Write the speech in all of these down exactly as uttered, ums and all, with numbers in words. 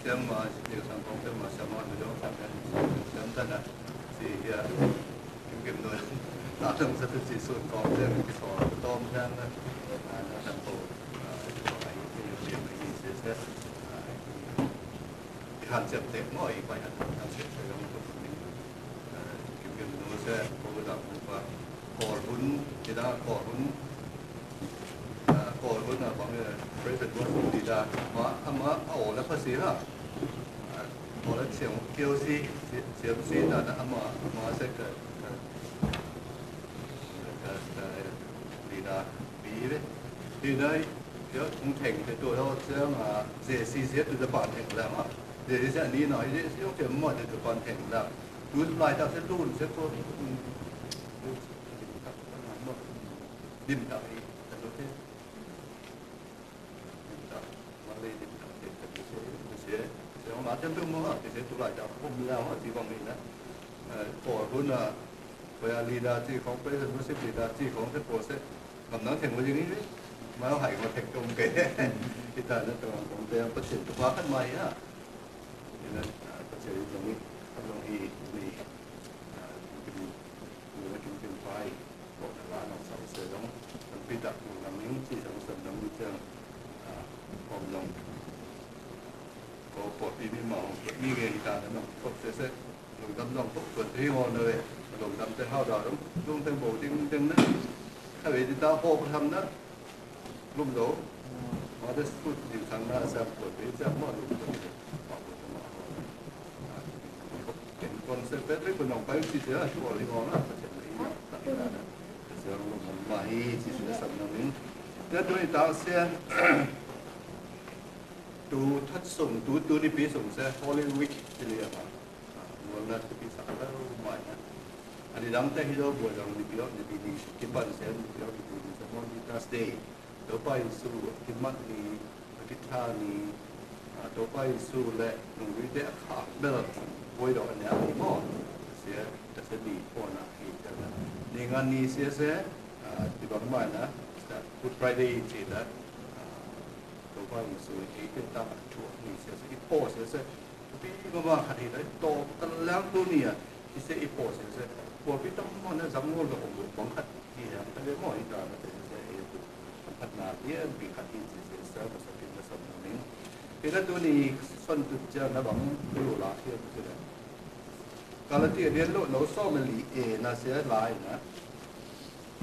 Siam ma, si sang kong siam ma, siam ma, mi dong sang kan siam tan a, si hia, kim kim doi. Ta dong sa tu si sun kong siam ki so tom siam na. Na sang ko. Ai, ki siam ma, ki siam siam. Ai, ki han siam tek mo, i pai han siam siam dong tu ni. Kim kim doi sa ko dang ko pa. Kawlhun, kita kawlhun. Kawlhun a bang, eh, praise and worship leader. Ama, ama, a aw le phasi ha. Aw le siam kiau si, siam si na, ama, ama se ka, ka, ka, ka leader bi ve. Leader, yo, kung theng te to, yo, siam a, J C C to the pan theng la ma. J C C ni na, J C C yo, siam ma te to pan theng la. Tu lai ta se lun se ko, dim tak i, ta lo te. Dim tak, ma le dim tak te, ta lo se, se, se, ma tem tu mo ha, se tu lai ta, ko mi la ha, ti bang ni na. Eh, ko hun na, ko ya leader ti kong, praise and worship leader ti kong se ko se, kam nang theng mo jing i, ma hai ko theng kong ke. Kita na to kong te, pa chen tu pa kan mai ha. Ina, ah, Pasian in zong hi, a zong hi, ni, ah, kim, ni na kim kim pai, ko na la nong sang se zong, kan pi tak tu na ming ci zong san zong ni ciang, ah, om zong. Ko po pi mi mau, mi nge hi ta na nong, ko se se, lungdam zong ko, ko te hi ngol na ve, lungdam te hau da zong, zong teng bo ding ding na, ka ve di ta ho ko tham na, Lum do. Ma de sut di sang na sa ko de sa ma lum do. Ken kon se pe pe ko nong pai si sia ko li ngong na. Sia lum ma hi si sia sam na min. Te tu i ta sia. Tu that sung tu tu ni pi sung sia Holy Week ti li ma. Mualna te pi sa ka lo mai na. A ni dang te hi lo bua dang ni pi lo ni pi ni ki pan se ni pi lo ni pi ni sa mo ni Thursday. Topa Jesu a kimat ni, a kitha ni, a Topa Jesu le nungzuite a khak bel buai lo a nia ni maw. Sia, ta sia ni pawna hi ta na. Ni ngan ni sia sia, a, ti bang mai na, Good Friday ci ta. Topa Jesu eite tangah a thuak ni sia sia, i pawh sia sia, thupi mahmah khat hi ta, i tawp ta lang tu ni-a, hi sia i pawh sia sia, pawlpi tam mahmah na zang ngawl ka om lo bang khat hi hiam ta ve maw, hi ta na sia sia, ei a pu khatna lianpi khat hi sia sia, sa ka sa kin na sam na min. Hi na tu ni son tu cia na bang tu lo la hiam sia na. Galati a lian lo no sawm le li e na sia lai na.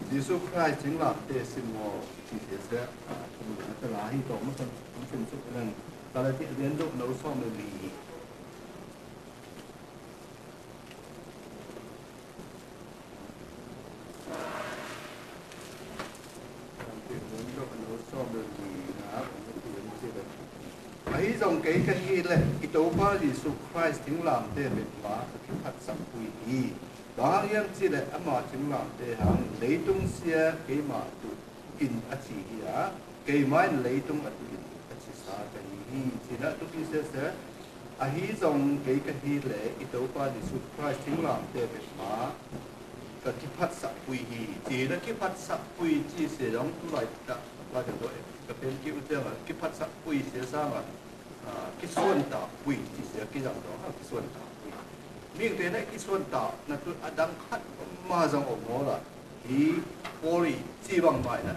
Jesu Christ thinglamte sim maw, ci sia sia, a, thum na ta la hi tawh, ma san, ma san suk nang, Galati a lian dok no sawm le li. Galati a lian dok no sawm le li na, ahi zong kei ka hi leh, i Topa Jesu Christ thinglamte bek ma, ka kiphatsakpui hi. Bang hang hiam cih leh ama thinglamte hang leitung sia keimah tukin a ci hi a, keimah in leitung a tukin a cisa ka hi hi. Cih na tukin sia sia, ahi zong kei ka hi leh i Topa Jesu Christ thinglamte bek ma ka kiphatsakpui hi. Cih na kiphatsakpui cih sia zong tu laitak, laitak tawh ka pen kik uh ciangah kiphatsakpui sia sangah, ah, kisuantakpui cih sia kizang tawh, ah, kisuantakpui. Mihingte na kisuantak na tu a dang khat ma zong om maw la. Hi Paul i ci bang mai na.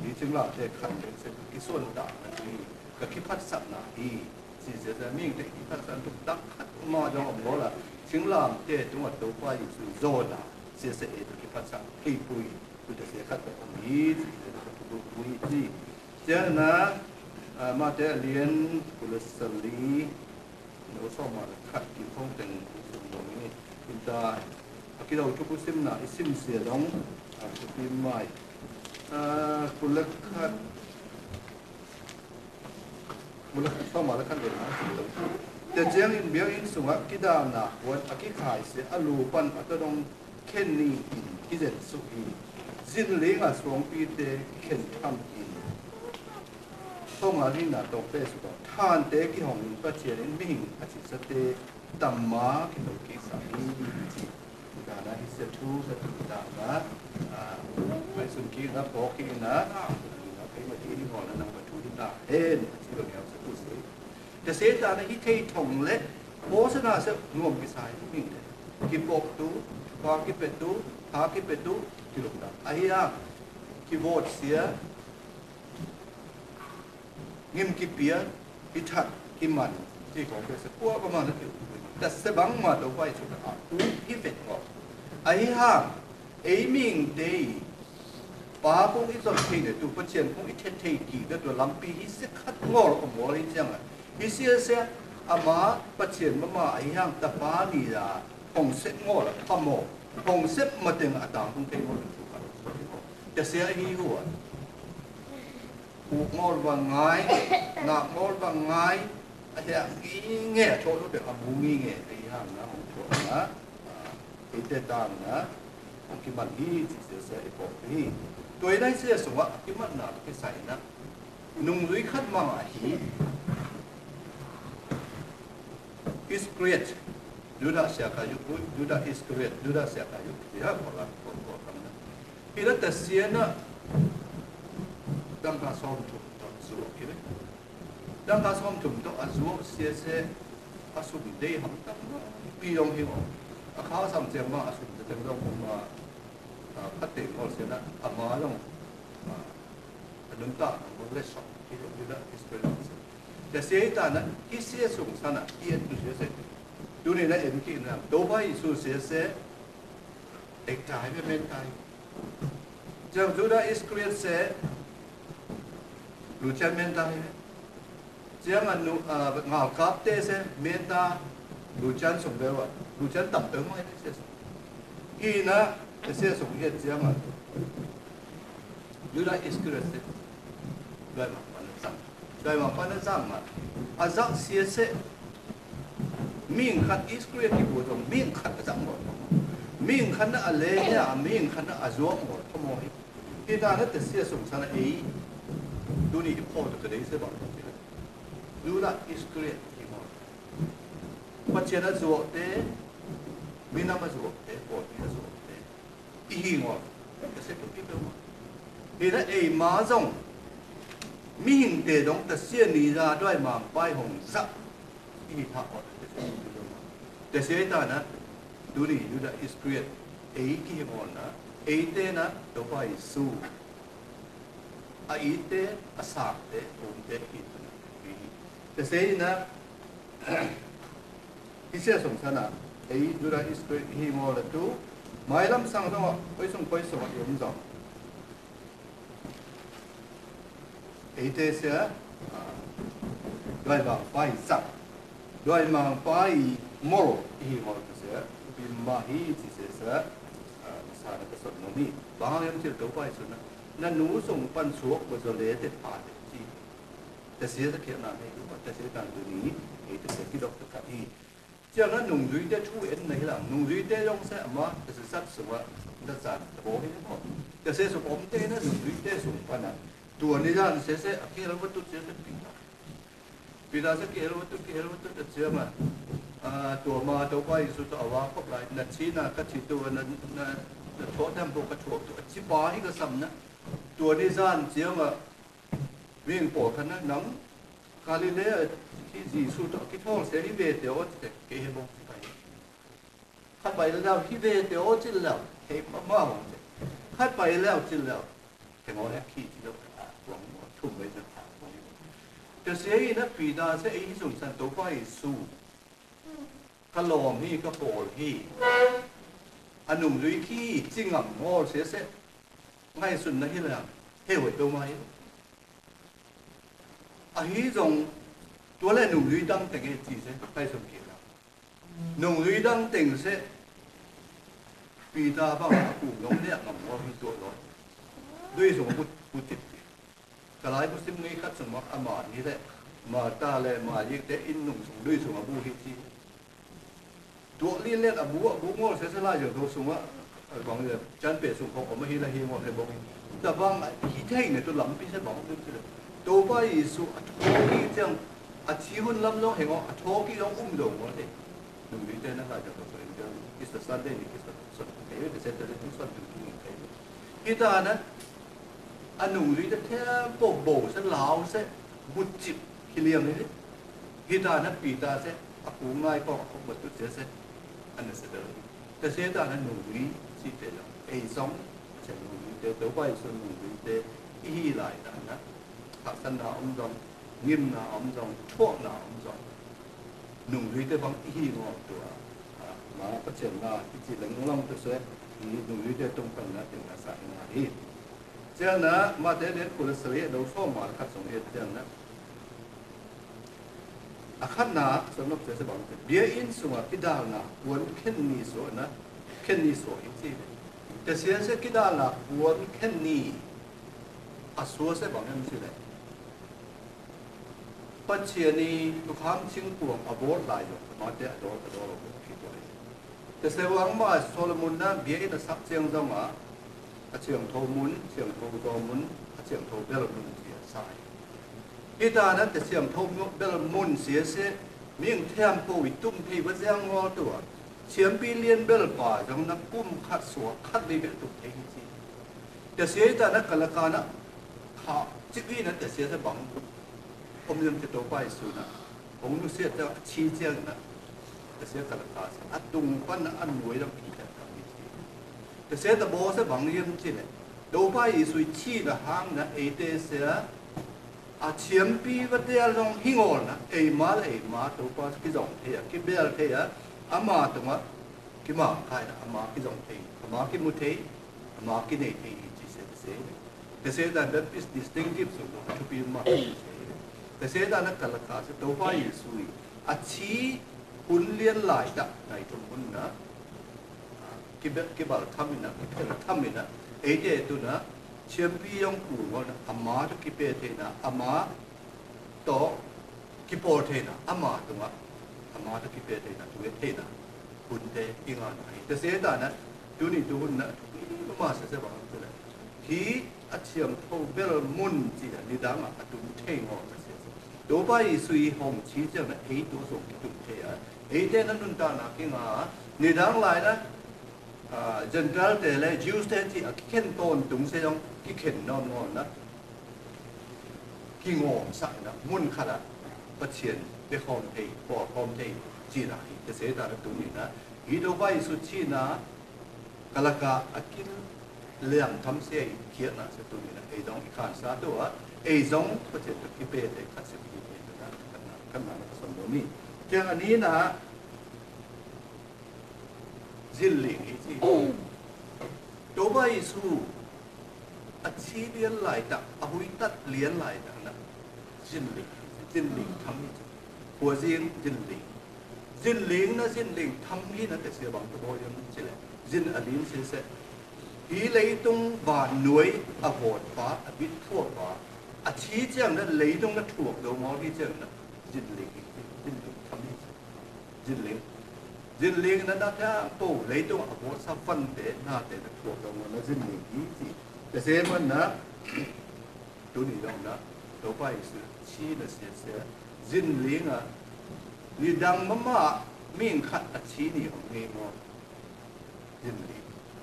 Hi thinglamte khan bek se kisuantak na tu hi. Ka kiphatsakna hi. Ci sia sia mihingte kiphatsak na tu dang khat ma zong om maw la. Thinglamte tungah Topa Jesu zawhna sia sia ei tu kiphatsak theipui. Kuta sia khat ka om hi. Ci sia ka tu hi ci. Ciangin ah, Mate a lian kul le sali, no sawm le khat kikhong teng sum dong in, in ta a kilo thubu simna i sim sia dong, a thupi mai. Ah, kul le khat, kul le khat sawm le khat le na. Tua ciangin biakinn sungah kidalna huan a kikhai sia a lu pan a tawdong khen ni in kizen suh hi. Zinling a suangpite khen tham in. Thongal hina tawngte sutawng thante kihong in Pathian in mihing a cihsate tamma kithokiksak hi. Dana hi sia thu ka tu dana, ah, mai sun kik na phawk kik na, ah, kei ma ti ni ngawna nang ma thu hi ta hen a ci lo ngiau sa tu si. Tua Satan a hi thei thong le, bawsana se nuam kisai hi ming te. Kipawktu, pa kipetu, tha kipetu, kilungdam. Ahi hang, kivawtsia, ngim kipia, kithat, kiman, ci kong pia se, kua bang man a ki. Tua se bangmah Topa Jesu a, u hi vet ngawh. Ahi hang, ei mihingte i, Pa kung i zon theihna tu, Pasian kung i thet thei kik na tua lampi hi se khat ngawl om ngawl hi ciangah. Hi sia sia, ama Pasian mama ahi hang tapa ni a, hong sep ngawl a, phamawh, hong sep mateng a tang kung thei ngawl a tu khat. Tua sia hi hua. Uk ngawl bang ngai, ngak ngawl bang ngai, a hiah ngi nge a thawh lu deuh a mu ngi nge, ahi hang na hong thawh na, ah, eite tang na, hong kiman hi, ci sia sia i pawh hi. Tua i nai sia sungah, a kimanna, a kisai na, nungzui khat mang ahi, Iskariot, Judah Iskariot, Judah Iskariot, Judah Iskariot, hi ha, kawla, kawla, kawla, kawla, na. Hi na ta sia na, dangka sawm thum tawh a zuak hi ve. Dangka sawm thum tawh a zuak sia se, a sum dei hamtang pi dong hi maw. A kha sam ciang ma a sum te teng dong ma, a, khat teng maw sia na, a ma dong, a, a nuntak a maw le sawm hi dong hi na, Israel sia. Sia sia hi ta na, hi sia sung sa na, hi et tu sia se. Tuni na en ki na, Topa Jesu sia se, Ekta hi ve, menta hi. Ciang Judah Iskariot se, lucian menta hi ve. Ciang a nu, a, ngalkapte se, menta, lucian sung ve ua. Lucian tam peuhmah hi ve se. Hi na, se sung hi ciang a. Judah Iskariot se, luai mak pan sang. Daimang pan a zang mah. A zak sia seh. Mihing khat Iskariot kipu zong mihing khat a zak maw. Mihing khat na a le hia, mihing khat na a zuak maw. Kha maw hi. Hi ta na te sia sung sa na ei. Tuni i phaw ta ka dei se bang. Judah Iskariot hi maw. Pathian a zuakte, minam a zuakte, pawlpi a zuakte. I hi ngawl. Ka sia tuk i peuhmah. Hi na ei ma zong. Mihingte dong ta sia ni za duai mangpai hong zak. I hi thak ngawl. Ka sia tuk i peuhmah. Ka sia i ta na. Tuni Judah Iskariot. Ei ki hi ngawl na. Eite na. Topa Jesu. A itte, a sakte, a umte, i hi ta na. Ka sia i na. Hi sia sung sa na, ei Judah Iskariot hi maw la tu, mailam sang zong ah, koi sung koi sung ah i om zong. Eite sia, ah, duai mangpai zak, duai mangpai mol hi maw la tu sia, bim mah hi ci sia sia, ah, sa na ka sot no mi. Bang hang em cil Topa Jesu na, na nu sung pan suak ko zo le te pa te ci. Te sia sa khiat na hei, te sia tan tu ni, ei te sia kidok te khat hi. Ciang na nungzuite thu en na hi lang, nungzuite zong se ama, ka sia sat sung a, na zan, ta bo hi maw. Ka sia sung omte na nungzuite sung pan a. Tua ni zan se se, a kihel va tut se se Peter. Peter se kihel va tut, kihel va tut a ciang a. A, tua ma, Topa Jesu tawh a va khop lai, na thina ka thi tu, na, na, na thawh dam bo ka thuak tu, a ci pa hi ka sam na. Tua ni zan ciang a, Mihing pawlkhat na nang Galilee hi Jesu tawh kithawl sia hi ve teh aw ci teh kei he bawng ci pai. Khat pai lel hi ve teh aw ci lel he ma ma hong ci. Khat pai lel ci lel he ngawh le khi ci lo a kuang thum bai na a kuang. Tua sia hi na Peter sia ei hi sung san Topa Jesu. Ka lawm hi, ka pawl hi. A nungzui khi ci ngam ngawl sia sia. Ngaihsutna hi lel he wei peuhmah hi. Ahi zong, tua le nungzui dang teng e ci se, kai sung kik a. Nungzui dang teng se, Peter bang a kung dong liak ngam ngawh hi tuah lo. Lui sung a bu, bu tip ci. Ka lai bu sim ngei khat sung mak a mah ni le, Martha le Mary te inn nung sung lui sung a bu hi ci. Tuah lin len a bu, a bu ngawl sia sia Lai Siangtho sungah, a bang le, Chanpeh sung khawng om ahi la hi ngawl he bawk hi. Tabang hi thei ne tu lampi sia bang om ding si le. Topa Jesu a thawk hi ciang, a thi hun lam zong he ngawl, a thawk hi zong um zo ngawl he. Nungzuite na Lai Siangtho sung in ciang, Easter Sunday ni Easter Sunday, Easter Sunday ni Easter Sunday. Hi ta na, a nungzuite thempo bo sia lau sia, butcip hi liam hi. Hih dan a Peter seh a kung ngai kawng a khuk batu seh seh a na seh bel. Tua seh dan a nungzui cihte zong ei zong Pasian nungzuite, Topa Jesu nungzuite i hi lai dan a khahsanna om zong, ngimna om zong, thuakna om zong, nungzuite bang i hi ngawl tua, a, ma Pasian na i cih leng long tua seh i nungzuite tung pan na teng na sa i nga hi. Ciang na Mate lian kul a sali a do sawm ma khat song et ciang na a khatna a sawm nop cia se bang te, biakinn sungah kidalna puan khen ni suah na, khen ni suah hi ci. Tua sia se kidalna puan khen ni a suah se bang em ci le, Pathian i thukham singkuang a bawt lai zong amate a dawl a dawl a bawt hi tua hi. Tua se bang mah Solomon na biakinn a sak ciang zong a, a siangtho mun, siangtho zaw mun, a siangtho bel mun ci a sa hi. Hih dan a tua siangtho bel mun sia seh, mi hong thiampo i tum thei va ziang ngawl tua, siampi lian bel pa zong na kum khat sua khat vei bel tum thei hi ci. Tua sia hih dan a kalaka na kha cik hi na tua sia sa bang om liam ci Topa Jesu na hong nusiat ciang a thi ciang na tua sia kalaka sa a tung pan a nuai lam hi tua hi ci. Tua sia tua baw sa bang liam ci le Topa Jesu i thihna hang na eite sia a thiampi va tel zong hi ngawl na, eima le eima Topa kizong thei a, kibel thei a, ama tungah kimangkai na, ama kizong thei, ama kimu thei, ama kinei thei hi ci se, se. Tua se dan Baptist distinctive sung a thupi mah hi se. Tua se dan a kalaka se Topa Jesu i a thi hun lian lai tak nai thum hun na kibel, kibal tham ina, kibel tham ina, eite tuna thiampi zong kul ngol na, ama tawh kipia theina, ama tawh kipawl theina, ama tungah ama tawh kipia theina, tungah theina hunte i ngah na hi. Tua se dan a tuni tu hun na thupi mah se se bang tu le hi a thiamtho bel mun ci a nidang a a tum thei ngawh na se se. Topa Jesu i hong thi ciang na ei tu sung kitum thei a, eite na nuntakna kinga nidang lai na, ah, Gentile te le Jews te ci a kikhen tawntung se zong kikhen nawn ngawn na kingawmsak na mun khat ah Pathian bia khawm thei, pawl khawm thei cihna hi. Tua se dan a tuni na hi Topa Jesu thihna kalaka a kin liam tham se i khiatna se tuni na ei zong i khansa tu a ei zong Pathian tu kipia thei khat se kipia thei na khatna khatna na ka son lo mi. Kiang a ni na zinling hi ci. Topa Jesu a thi lian laitak, a huitat lian laitak na zinling, zinling tham hi ci. Khuazing zinling. Zinling na zinling tham hi na te sia bang ka bawi am ci le zin a lim siseh. Hi leitung vannuai a vawtpa, a bitphuakpa a thi ciang na leitung na thuak lo maw hi ciang na zinling hi ci. Zinling tham hi ci. Zinling. Zinling na na thiangpo leitung a bawlsa vante nate na thuak lo na zinling hi ci. Tua se man na tuni dong na Topa Jesu thihna siasia zinling a nidang mahmah mihing khat a thi ni om ngei maw? Zinling.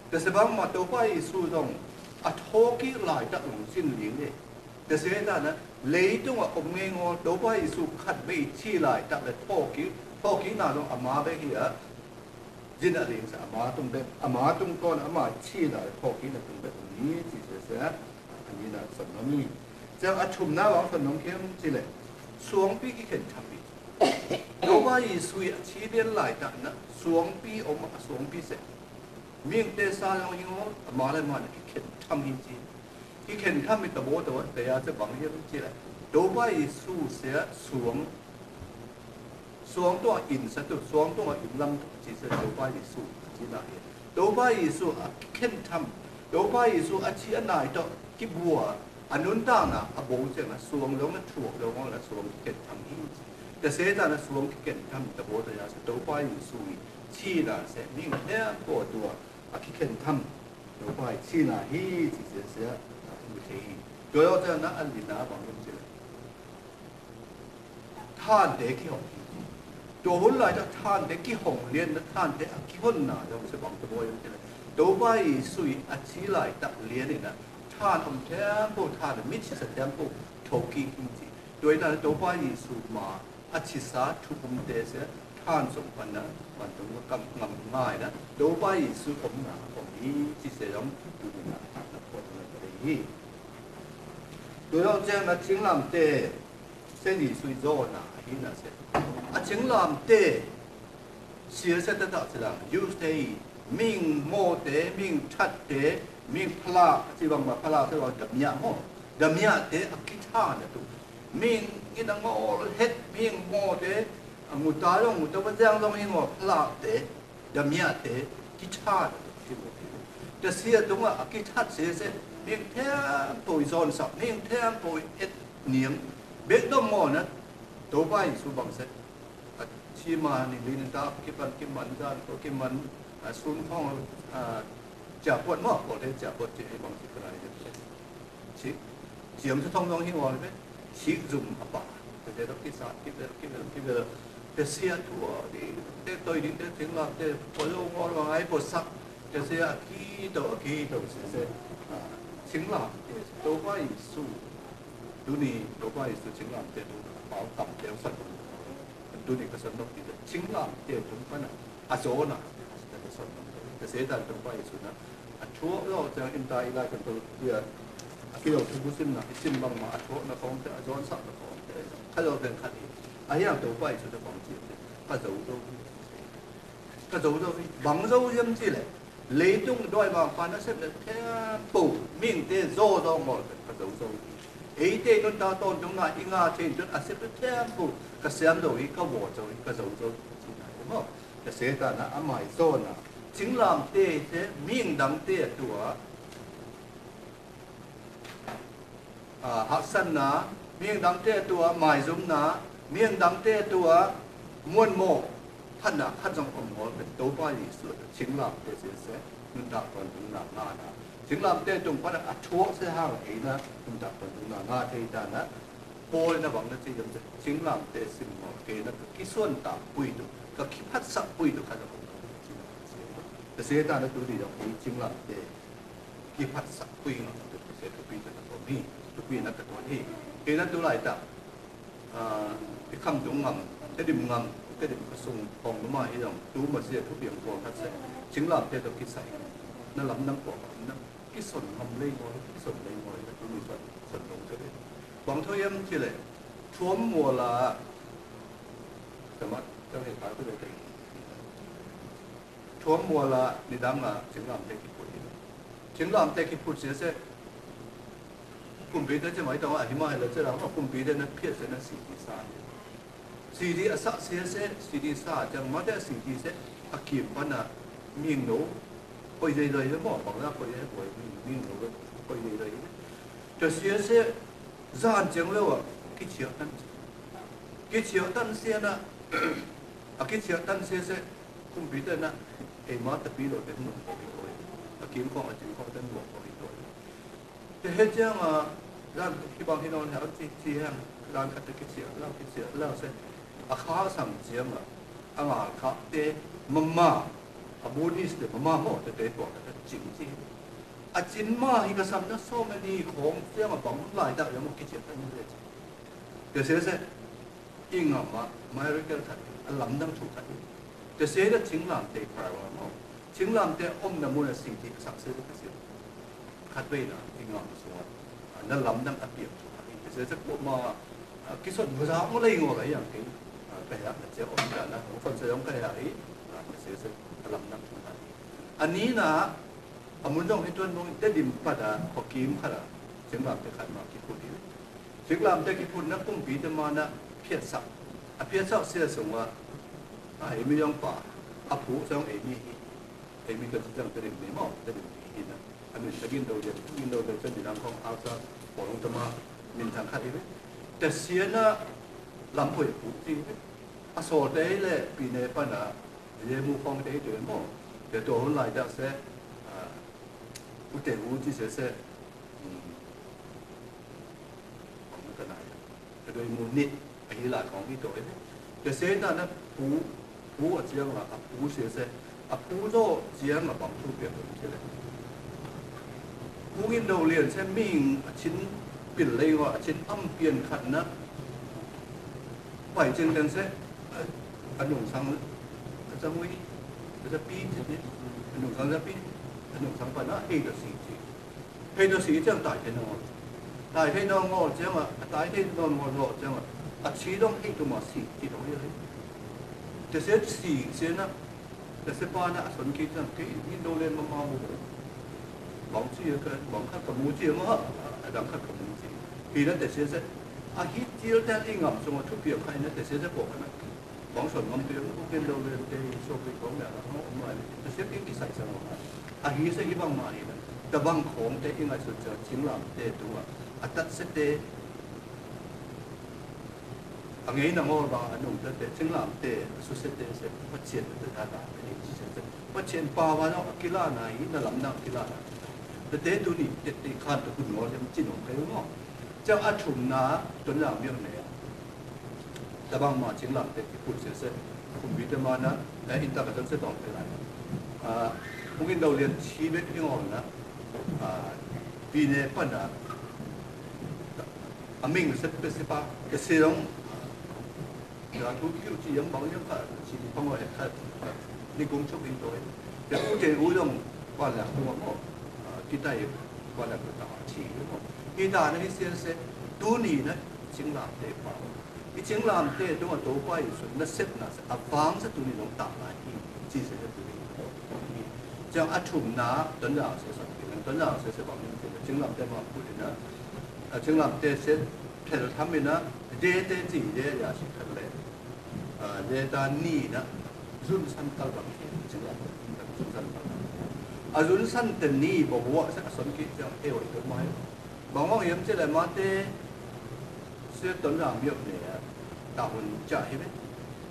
Tua se bangmah Topa Jesu zong a thawkik laitak zong zinling hi. Tua se dan a leitungah om ngei ngawl Topa Jesu khat vei thi laitak le thawkik, thawkikna zong ama vei hi a, zin a lingsa ama tung bek, ama tungtawn ama thihna le thawkikna tung bek om hi ci se se a, a nina son om hi. Ciang a thumna bang son om khiam ci le suangpi kikhen tham hi. Topa Jesu i a thi lian laitak na suangpi om a suangpi se. Mihingte sa zong hi ngawl, ama le ama na kikhen tham hi ci. Kikhen tham hi tabaw tabaw, tua ya ca bang hiam ci le. Topa Jesu sia suang, suang tungah inn sa tu, suang tungah inn lam tu ci sia Topa Jesu ci na hi. Topa Jesu a kikhen tham, Topa Jesu a thi a nai tawh kibua a nuntakna a bo ciang na suang zong na thuak zong na suang kikhen tham hi ci. Tua se dan a suang kikhen tham tabaw tua ya sia Topa Jesu i thihna se mihing hemkaw tua a kikhen tham Topa i thihna hi ci sia sia a mu thei hi. Tua lo ciang na a lina bang hiam ci le thante kihong hi. Tua hun lai ta thante kihong lian na thante a kihonna zong se bang tabaw hiam ci le Topa Jesu i a thi laitak lian ina than om thiampo, than a mit sisa thiampo thokik hi ci. Tua ina Topa Jesu ma a cisa thukhumte sia than sung pan na vantung kam ngam ngai na Topa Jesu omna om hi ci sia zong tuni na na phuat na ka hi. Tu zong ciang na cinglamte sia Jesu i zawna hi na sia a cinglamte sia sia taktak cilang Jews te i ming mawte, ming thatte, ming phalak ci bang ma phalak sia bang damiah maw, damiahte a kitha na tu ming in a ngawl het, ming mawte a nguta zong nguta va ziang zong hi ngaw phalakte damiahte kitha na tu. Tasia tungah a kithat sese ming thempo i zawnsak, ming thempo i et niam bek dom maw na Topa Jesu bang se a thima ni lin ta kipan kiman zan ko kiman a sun khong a ciapuat maw ko te ciapuat ci ei bang ci kana i sik ciam sa thong dong hi ngol ve sik zum a pa te te dok kisa kivel kivel kivel te sia thua di te toi di te thinglam te ko lo ngol wa ngai ko sak te sia a ki to a ki to se se thinglam te Topa Jesu tuni Topa Jesu thinglam te tu pau kam te sa tu tuni ka san nok ti thinglam te tu pana a zona ka san nok te se ta Topa Jesu na a thuak lo ciang in ta i lai kan tol bia a kilo thu bu sim na i sim bang ma a thuak na kong te a zon sak na kong te kha lo pen khat i a hiang Topa Jesu te kong ci te ka zo zo ka zo zo bang zo yam ci le leitung doi bang pa na sep le thempo ming te zo zo ngol ka zo zo ei te nun ta ton tung na i nga thei tun a sep le thempo ka siam zo i ka wo zo i ka zo zo ci na mo ka se ta na a mai zo na thinglam te te ming dang te tua a haksanna, mihing dangte a tua maizumna, mihing dangte a tua muanmawh phatna khat zong om ngawl pen Topa Jesuh a thinglamte sese nuntak tawntung na ngana thinglamte tung pan a thuak se hang eina nuntak tawntung na nga thei tana Paul na bang na ci dam se thinglamte sim ngawl keina ka kisuan takpui tu ka kiphatsak pui tu khat a om ngawl ka se tana tu di dong ei thinglamte kiphatsakpui ngam tuk sia thupi tawh na pom hi. Thupi na ka tuan hi. Kei na tu laitak i khamtung ngam, Tedim ngam, Tedim khasung khawng luma hi zong tu masia thupiang pawl khat sia thinglamte tawh kisai na lamdang pawh ngam na kison ngam lei maw hi, kison lei maw hi na tuni son son dong te hi. Bang thaw hiam ci leh thuam muala tamat tang hi pa tu leh teng thuam muala nidang a thinglamte kiphut hi. Thinglamte kiphut sia seh kumpite ci mai tawng a hi mah hi lo ci lam a kumpite na phiat sia na sidi sa hi. Sidi a sah sia seh sidi sa ciang mate a sidi seh a kim pana mingno koi zeizoi hi maw bang la koi he koi mingno koi zeizoi hi. Tua sia seh zan ciang lo a kichiah tan kichiah tan sia na a kichiah tan sia seh kumpite na eima tapi lo te hmuh khawh hi koi a kim khawng a cing khawng te hmuh khawh hi koi. Te he ciang a zan hi bang hi nawn he an ci ci heng zan khat te kichiah lau kichiah lau seh a kha sang ciang a a ngal khak te mama a Buddhist te mama maw te te tuak te cing ci a cin ma hi ka sam na so many khawng ciang a bang lai dak yam a kichiah tan hi le ci. Te sia seh i ngam ah miracle khat a lamdang thu khat hi. Te sia seh thinglamte parallel maw thinglamte omna mun a singti a sak sia seh ka sia khat veina i ngam sungah na lamdang a piang thu khat hi. Te sia seh kuama kisot muzak mu lei ngaw lai yang kei ka heh na cia om ta na hong kon sa yong ka heh hi. Te sia seh a lamdang thu khat hi. A nina a mun zong hi tuan mong Tedim pat a khuakim khat a thinglamte khat mah kiphut hi. Thinglamte kiphutna kumpite mana phiatsak a phiatsak sia sungah a eimi zong pa a phu zong eimi hi. Eimi ka ci zang Tedim ni maw Tedim hi na a min sa gin do lian gin do lian sa dinang khong a sa pawlong tama min thang khat hi. Tasiana lam hoi a phu ti hi. A sawlte le pine pana Ye mu khawng te hi tuan maw? Te tua hun lai dak se ute hu ci se se khawng na ka nai. Te tua mu nit a hi lai khawng hi tua hi. Te se na na phu phu a ciang la a phu se se a phu zaw ciang a bang thu pian ci le. Phu in do lian se ming a chin pil lei ngawh a chin am pian khat na Pai cing teng se, a, a nungsang a zangui, a zapi cing, a nungsang zapi, a nungsang pana hei ta si cing. Hei ta si ciang tai thei nawn. Tai thei nawn ngaw ciang a, a tai thei nawn ngaw ngaw ciang a, a ci dong hei tuma si ci dong hi. Te se si ciang a, Te se pa na a son kik ciang kei ni do len mama mu. Bang ci ka, bang khat ka mu ci ma, a dang khat ka mu ci. Hi na te se se. A hi cil ten i ngam sung a thupiak khai na te se se pawh ka na. Bang son ngam te mu ken do len te so kei kong ya na ma ni. Te se kei kisai sa ma. A hi se hi bang ma hi na. Ta bang khong te i ngai sun ciang cinglam te tung a. A tat se te A ngeina ngawl bang a nungtate, cinglamte, a susiate se, Pathian a tata, a ni ci se, Pathian pau a nong a kilana hi, na lamdang a kilana. Tate tuni, tete khan ta hun ngawl hiam cin hong kai ngaw. Ciang a thumna, Tuanlang miau ne. Tabang ma cinglamte, i kun se se, kumbi te ma na, eh, in ta ka ton se tong te lai. Ah, hong in dau lian chi bek i ngawl na, ah, pi ne pan a, A ming sepsep a, ka si dong. Ka thu kiu ci yang bang yang ka, ci di pang oi ka, ni kung chok in toi. Ka u te u dong, pa la ku mo. Kitai, pa la ku ta ci mo. Hi ta na hi sian se, tuni na, cinglamte pa. I cinglamte, tung a to pa i sun, na sep na se, a vang se tuni dong ta na hi, ci se se tuni. Ciang a thumna, Tuanlang se sa, Tuanlang se se bang ni, cinglamte ma ku na. A cinglamte se, phel tham in a, de te ci de ya si khat le. A, de ta ni na, zun san kal bang hi, cinglamte, zun san kal bang. A zun san te ni, bo wa se a son ki ciang e wa i to mai. Bang bang hiam ci le ma te, se Tuanlang miau ne a, ta hun ca hi ve.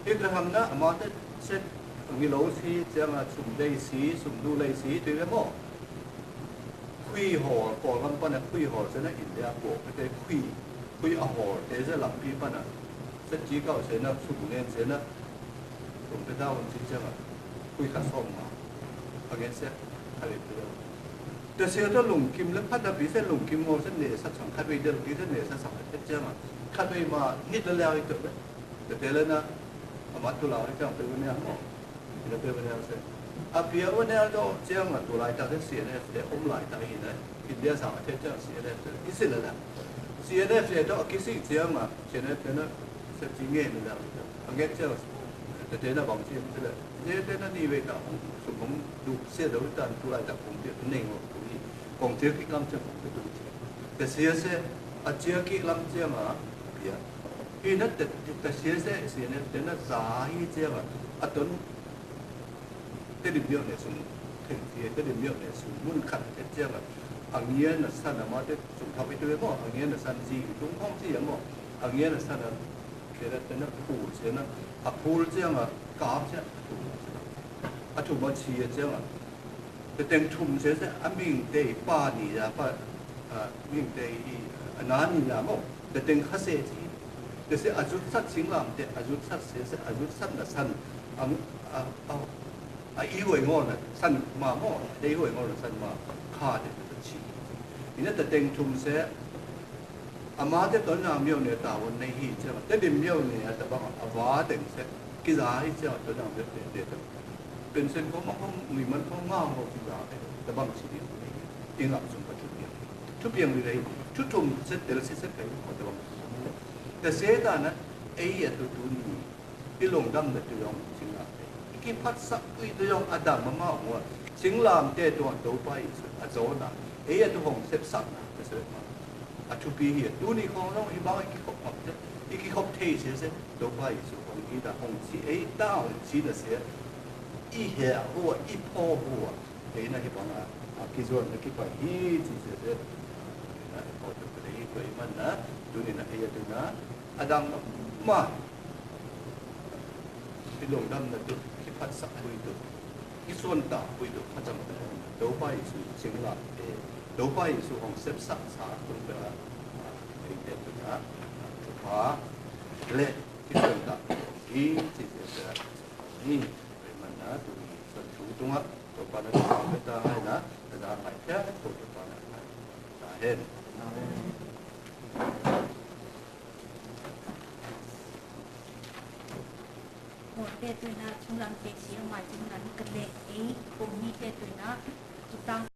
Hi ka ham na, ma te, se, ngi lo si, ciang a, sum dei si, sum du lei si, tui ve mo. Khui hor, Kawlgam pana khui hor se na India ko, te khui, khui a hor, te se lampi pana, se ci kau se na, sum nen se na, sum pe ta un ci ciang a, khui kha sawm ma, a ngen se, kha le pe lo. Te se ta lungkim le phat a pi se lungkim ngol se ne sa chang khat vei del pi se ne sa chang khat ciang a, khat vei ma nit le leo i to le. Te te le na, a ma tu la i chang pe ne mo. Ina pe bane se. A pia bane do ciang a tu lai ta se C N F te om lai ta hi na. India sa te ciang C N F te. I si la la. C N F te do a kisi ciang a. C N F te na se ci nge ni la. A nge ciang. Te te na bang ci te la. Te te na ni ve ta. Su bang du se do ta tu lai ta kong te ne ngo tu ni. Kong te ki kam ciang kong te tu. Te se se a ciang ki lam ciang a. Pia. Hi na te te se se C N F te na za hi ciang a. A ton Tedim miau ne sung, thengte Tedim miau ne sung, mun khat te ciang a, a ngian a san a ma te sung thak i tu e maw, a ngian a san zi, tung khong zi a maw, a ngian a san a, khe te na phul ciang a, a phul ciang a, kap ciang a, a thum a chi a ciang a, te teng thum se se, a ming te pa ni ya pa, a, ming te i, a na ni ya maw, te teng kha se ci, te se a zut sat singlam te, a zut sat se se, a zut sat na san, a, a, a, A i huai ngawl na san ma maw, a i huai ngawl na san ma, kha te te ci. Ina ta teng thum se, a ma te Tuanlang miau ne ta wan nei hi ciang, Tedim miau ne a ta bang a va teng se, kiza hi ciang Tuanlang miau ne te ta. Pension ko ma ko, mi man ko ma ko kiza te, ta bang ci di. I ngam sung pa thu piang. Thu piang li lei, thu thum se tel se se kai ko ta bang. Ta se ta na, ei a tu tu ni. I lungdamna tu zong cinglamte. I kiphatsakpih tu zong a dang mahmah uh a. Cinglamte tungah Topa Jesuh a zawhna. Ei a tu hong sepsakna ka sep mah. A thupi hi a. Tuni khawng zong hih bang i kikhop ngam te. I kikhop thei sia sia. Topa Jesuh hong it a hong ci. Ei ta hong ci na sia. I heh uh a, i phaw uh a. Ei na hih bang a, a kizuan na kipai hi ci sia sia. Na i phaw tuk ka dei hi tua i man na. Tuni na ei a tu na. A dang mah. I lungdamna tu, i phatsakpih tu, i suantakpih tu, a cam ta. Topa Jesuh cinglamte, Topa Jesuh hong sepsak sa tung ta, eite tu na, thupha le i suantakpih hi ci sia sia. Ni, ei man na tu ni, suan thu tungah, Topa na thupha pe ta ngai na, na da ngai thia, Topa na ngai ta hen. Amen. te tuina chunglam te si a mai chunglam ka le ei ko mi te tuina tutang